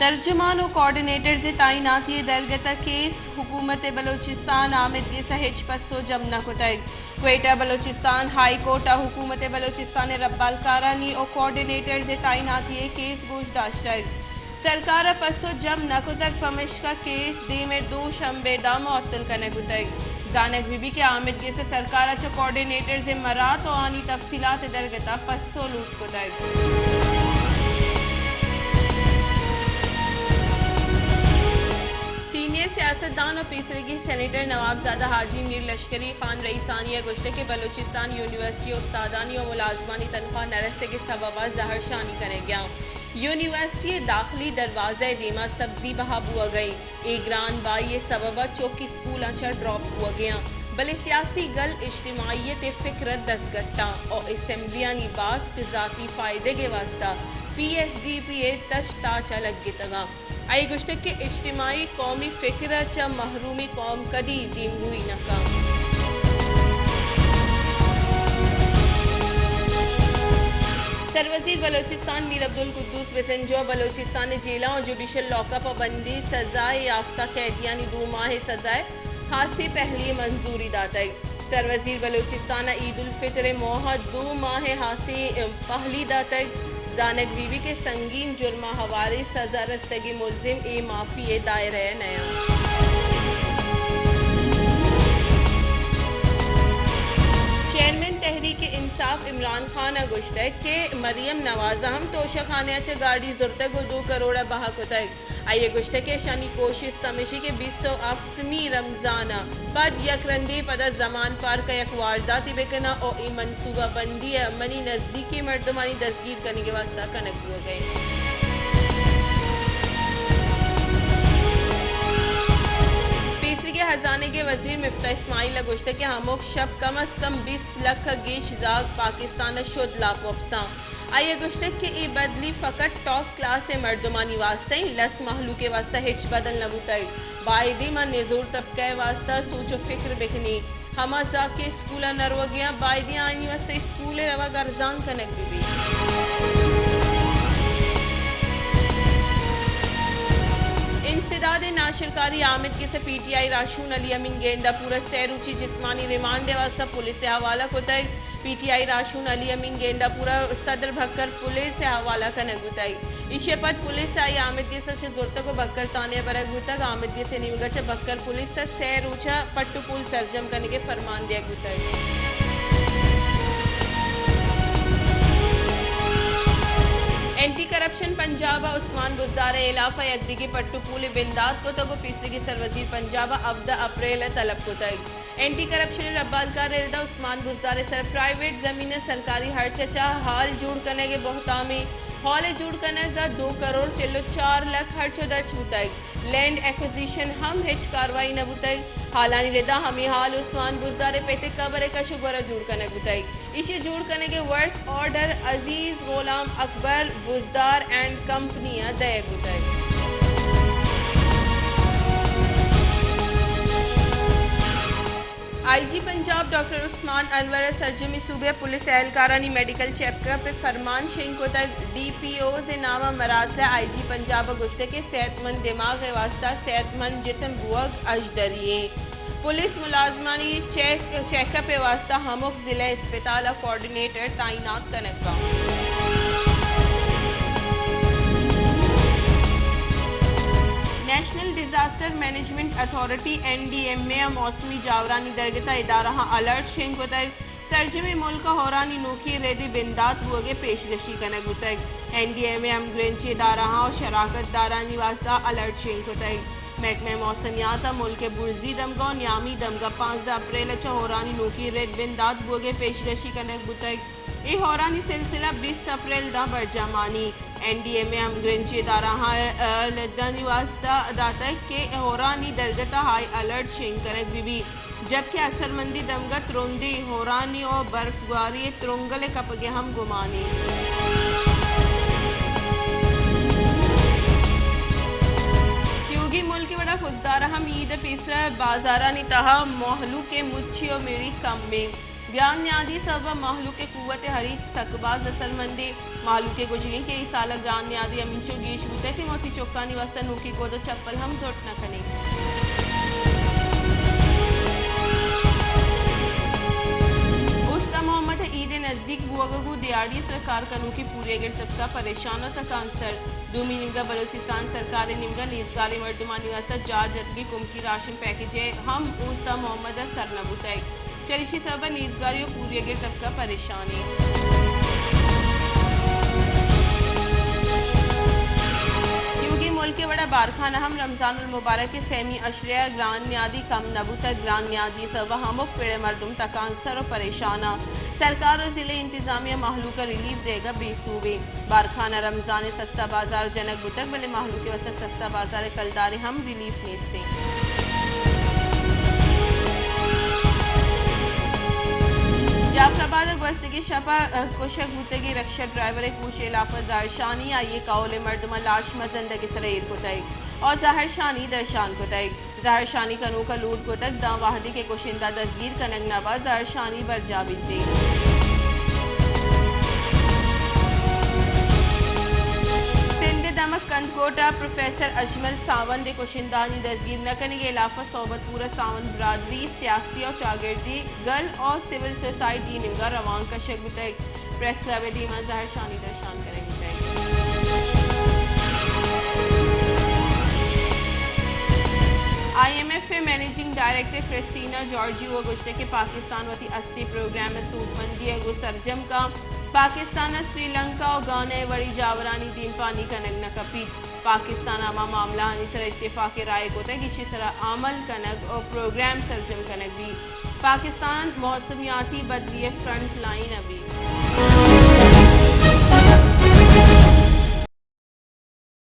ترجمان و کوآرڈینیٹرز ء تعیناتی ء درگت ء کیس، حکومت بلوچستان آمدگس ء ہچ پسو جم نہ کتگ۔ کوئٹہ، بلوچستان ہائی کورٹ ء حکومت بلوچستان ء ربالکارانی و کوآرڈینیٹرز ء تعیناتی ء کیس گوش داشتگ۔ سرکار ء پسو جم نہ کتگ، پمشکا کیس دیم ء دو شنبے داں معطل کنگ بوتگ۔ زانگ بہ بیت کہ آمدگس ء سرکار ء چہ کوآرڈینیٹرز ء مرات و آنی تفصیلات ء درگت ء پسو لوٹ کتگ۔ سینئر سیاستدان و پیسریگیں سینیٹر نوابزادہ حاجی میر لشکری خان رئیسانی ء گوشتگ کہ بلوچستان یونیورسٹی ء استادانی و ملازمانی تنخواہ نہ رسگ ء سبب ء زہرشانی کنگ ء یونیورسٹی ء داخلی دروازہ ء دیما سبزی بہا بوگ ء انت۔ اے گران بہائی ء سبب ء چک اسکولاں چہ ڈراپ بوگ ء انت، بلے سیاسی گل اجتماعیت ء فکر ء دزگٹاں و اسمبلیانی باسک ذاتی فائدگ ء واستہ پی ایس ڈی پی ء تچ تاچ ء لگتگ انت۔ آئی ء گوشتگ کہ اجتماعی قومی فکر ء چہ محرومی قوم کدی دیمروئی نہ کنت۔ سروزیر بلوچستان میر عبدالقدوس بزنجو ء بلوچستان ء جیلاں و جوڈیشل لاک اپ ء بندی سزا ء یافتہ قیدیانی دو ماہ ء سزا ء ہاسیں پہلی ء منظوری داتگ۔ سروزیر بلوچستان ء عید الفطر ء موہ ء دو ماہ ء ہاسیں پہلی داتگ۔ زانگ بہ بیت کہ سنگین جرم ء ہواریں سزا رستگیں ملزم اے معافی ء دائرہ ء نہ انت۔ چیئرمین تحریک انصاف عمران خان ء گوشتگ کہ مریم نواز ء ہم توشہ خانہ ء چہ گاڑی زرتگ و دو کروڑ ء بہا کتگ۔ آئی ء گوشتگ کہ اشانی کوشست ہمیشی کہ بیست و ہفتمی رمضان ء پد یک رندے پدا زمان پارک ء یک وارداتے بہ کناں و اے منصوبہ بندی ء منی نزیکیں مردمانی دزگیر کنگ ء واستہ کنگ بوگ ء انت۔ پیسریگیں ہزانگ ء وزیر مفتاح اسماعیل ء گوشتگ کہ ہمک شپ کم از کم بیست لکھ ء گیش زاگ پاکستان ء شد لاپ وپساں۔ آئی ء گوشتگ کہ اے بدلی فقط ٹاپ کلاس ء مردمانی واستہ انت، لس مہلوک ء واستہ ہچ بدل نہ بوتگ۔ بائدیں ما نزور طبقہ ء واستہ سوچ و فکر بکنیں۔ ہما زاگ کہ اسکول ء نہ روگی آں، بائدیں آیانی واستہ اسکول ء روگ ارزان کنگ بہ بیت۔ انسداد ناشرکاری آمدگس ء پی ٹی آئی راہشون علی امین گیندا پور ء سئے روچی جسمانی ریمانڈ ء واستہ پولیس ء حوالہ کتگ۔ پی ٹی آئی راہشون علی امین گیندا پور ء صدر بھکر پولیس ء حوالہ کنگ بوتگ۔ ایشی ء پد پولیس ء آئی آمدگس ء چہ زرتگ و بھکر تھانہ ء برگ بوتگ۔ آمدگس ء نیمگ ء چہ بھکر پولیس ء سئے روچ ء پٹ و پول سرجم کنگ ء فرمان دیگ بوتگ۔ اینٹی کرپشن پنجاب ء عثمان بزدار ء ہلاپ ء یک دگہ پٹ و پولے بندات کتگ و پیسریگیں سروزیر پنجاب ء ہبدہ اپریل ء طلب کتگ۔ اینٹی کرپشن ء ربالکار ء ردا عثمان بزدار ء سر ء پرائیویٹ زمین ء سرکاری ہرچ ء چہ ہال جوڑ کنگ ء بہتامیں ہال ء جوڑ کنگ ء دو کروڑ چل و چار لکھ ہرچ و درچ بوتگ۔ لینڈ ایکوزیشن ہم ہچ کاروائی نہ بوتگ۔ ہالانی ردا ہمے ہال عثمان بزدار ء پت ء قبر ء کش و گور ء جوڑ کنگ بوتگ۔ ایشی ء جوڑ کنگ ء ورک آرڈر عزیز غلام اکبر بزدار اینڈ کمپنی ء دئیگ بوتگ۔ آئی جی پنجاب ڈاکٹر عثمان انور ء سرجمیں صوبہ ء پولیس اہلکارانی میڈیکل چیک اپ ء فرمان شنگ کتگ۔ ڈی پی اوز ء نام ء مراسلہ آئی جی پنجاب ء گوشتگ کہ صحت مند دماغ ء واستہ صحت مند جسم بوگ اژدری ایں۔ پولیس ملازمانی چیک، چیک اپ ء واستہ ہمک ضلع اسپتال ء کوآرڈینیٹر تعینات کنگ بنت۔ National disaster management authority, N D M A, ء موسمی جاورانی درگت ء ادارہاں الرٹ شنگ کتگ۔ سرجمیں ملک ء ہورانی نوکیں ردے بندات بوگ ء پیشگشی کنگ بوتگ۔ این ڈی ایم اے ء ہمگرنچیں ادارہاں و شراکت دارانی واستہ الرٹ شنگ کتگ۔ محکمہ موسمیات ء ملک ء برزی دمگاں و نیامی دمگاں پانزدہ اپریل ء چہ ہورانی نوکیں رد بندات بوگ ء پیشگشی کنگ بوتگ۔ اے ہورانی سلسلہ بیست اپریل داں برجاہ مانی۔ این ڈی ایم اے ء ہمگرنچیں ادارہاں ء لدانی واستہ داتگ کہ ہورانی درگت ء ہائی الرٹ شنگ کنگ بہ بیت۔ جبکہ اثرمندیں دمگاں ترندیں ہورانی و برفگواری ء ترنگل ء کپگ ء ہم گمان انت۔ تیوگیں ملک ء وڑا خضدار ء ہم عید ء پیسرا بازارانی تہا مہلوک ء مچی و مڑی کم انت۔ گران نیادی سبب ءَ مہلوک ءِ قوت ءِ ہریت سک باز اثرمند ایں۔ مہلوک ءِ گوشگ ایں کہ اے سال ءَ گران نیادی ہمینچو گیش بوتگ کہ ما وتی چکانی واستہ نوکیں گد ءُ چپل ہم زرت نہ کنیں۔ اوست ءَ محمد ءِ عید ءِ نزدیک بوگ ءَ گوں دیہاڑی ءِ سرا کار کنوکیں پوریاگر طبقہ پریشان ءُ تکانسر۔ دومی نیمگ ءَ بلوچستان سرکار ءِ نیمگ ءَ نیزگاریں مردمانی واستہ جار جتگیں کمکی راشن پیکج ءِ ہم اوست ءَ محمد ءَ سر نہ بوتگ۔ چریشی سبب ءَ نیزگاری ءُ پوریاگر طبقہ پریشان ایں۔ تیوگیں ملک ءِ وڑ ءَ بارکھان ءَ ہم رمضان المبارک ءِ سیمی عشرہ ءَ گران نیادی کم نہ بوتگ۔ گران نیادی سبب ءَ ہمک پڑ ءِ مردم تکانسر ءُ پریشان اَنت۔ سرکار ءُ ضلع انتظامیہ مہلوک ءَ ریلیف دیگ ءَ بے سوب ایں۔ بارکھان ءَ رمضان ءِ سستا بازار جنگ بوتگ، بلے مہلوک ءِ واستہ سستا بازار ءِ کلدارے ہم ریلیف نیست ایں۔ جعفر آباد ءَ گوستگیں شپ ءَ کشگ بوتگیں رکشہ ڈرائیور ءِ کوش ءِ ہلاپ ءَ زہرشانی، آئی ءِ کہول ءِ مردماں لاش مزندگ ءِ سرا ایر کتگ ءُ زہرشانی درشان کتگ۔ زہرشانی کنوک ءَ لوٹ کتگ، داں وہدے کہ کشندہ دزگیر کنگ نہ بنت، زہرشانی برجاہ بیت۔ سندھ ءِ دمگ کندکوٹ ءَ پروفیسر اجمل ساوند ءِ کشندہانی دزگیر نہ کنگ ءِ ہلاپ ءَ صحبت پور ءَ ساوند برادری، سیاسی ءُ چاگردی گل ءُ سول سوسائٹی ءِ نیمگ ءَ روانگ کشگ بوتگ۔ پریس کلب ءِ دیما زہرشانی درشان کنگ بوتگ۔ آئی ایم ایف ءِ منیجنگ ڈائریکٹر کرسٹینا جارجیو ءَ گوشتگ کہ پاکستان وتی ہستی پروگرام ءِ سوبمندی ءَ گوں سرجم کنت۔ پاکستان ءَ سری لنکا ءُ گانا ءِ وڑیں جاورانی دیمپانی کنگ نہ کپیت۔ پاکستان ءَ ہما معاملہانی سرا اتفاق رائے کتگ، ایشی سرا عمل کنگ ءُ پروگرام سرجم کنگ بیت۔ پاکستان موسمیاتی بدلی ءِ فرنٹ لائن ءَ بیت۔